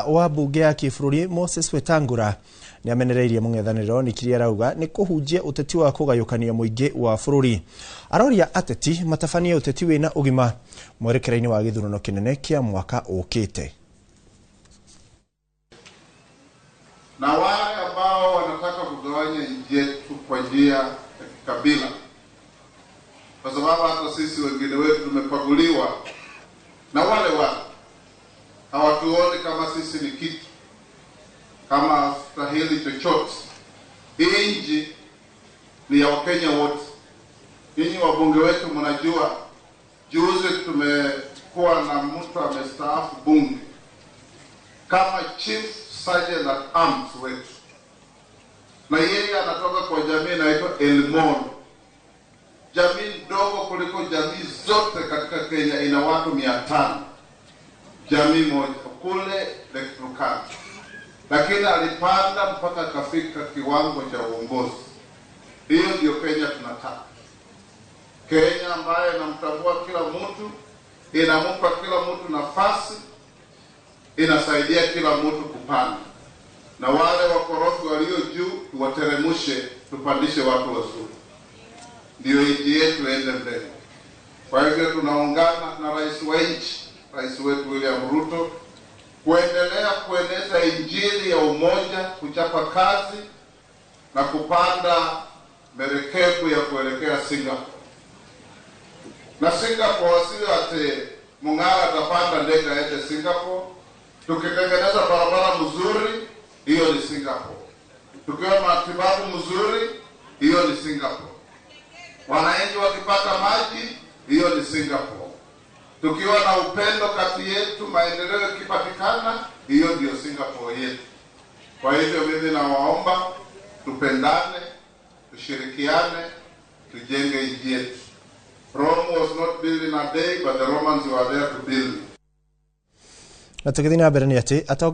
Wa mbunge ya kĩbũrũri Moses Wetangula nĩ amenereirie mũng'ethanĩro nĩ kĩrĩa arauga nĩ kũhunjia ũteti wa kũgayũkania mũingĩ wa bũrũri. Aroria ateti matabanie ũteti wĩna ũgima mwerekera-inĩ wa gĩthurano kĩnene kĩa mwaka ũkĩte. Na wale ambao wanataka kugawanya nchi yetu kwa njia ya kikabila, kwa sababu hata sisi wengine wetu tumepaguliwa na wale wale hawatuoni kama sisi ni kitu, kama stahili chochote. Hii nchi ni ya Wakenya wote. Nyinyi wabunge wetu mnajua, juzi tumekuwa na mtu amestaafu bunge kama Chief Sergeant at Arms wetu, na yeye anatoka kwa jamii inaitwa Elmon, jamii ndogo kuliko jamii zote katika Kenya, ina watu 500, jamii moja kule Lake Turkana, lakini alipanda mpaka akafika kiwango cha uongozi. Hiyo ndio Kenya tunataka, Kenya ambayo inamtambua kila mtu, inampa kila mtu nafasi, inasaidia kila mtu kupanda, na wale wakorofi walio juu tuwateremushe, tupandishe watu wazuri, ndio nchi yetu ende mbele. Kwa hivyo tunaungana na rais wa nchi, rais wetu William Ruto, kuendelea kueneza injili ya umoja, kuchapa kazi na kupanda merekebu ya kuelekea Singapore. Na Singapore sio ati Mung'ara atapanda ndege aende Singapore. Tukitengeneza barabara mzuri, hiyo ni Singapore. Tukiwa matibabu mzuri, hiyo ni Singapore. Wananchi wakipata maji, hiyo ni Singapore. Tukiwa na upendo kati yetu, maendeleo yakipatikana, hiyo ndio Singapore yetu. Kwa hivyo mimi nawaomba tupendane, tushirikiane, tujenge nchi yetu. Rome was not built in a day, but the Romans were there to build it. Na tũgĩthiĩ na mbere nĩ atĩ atongoria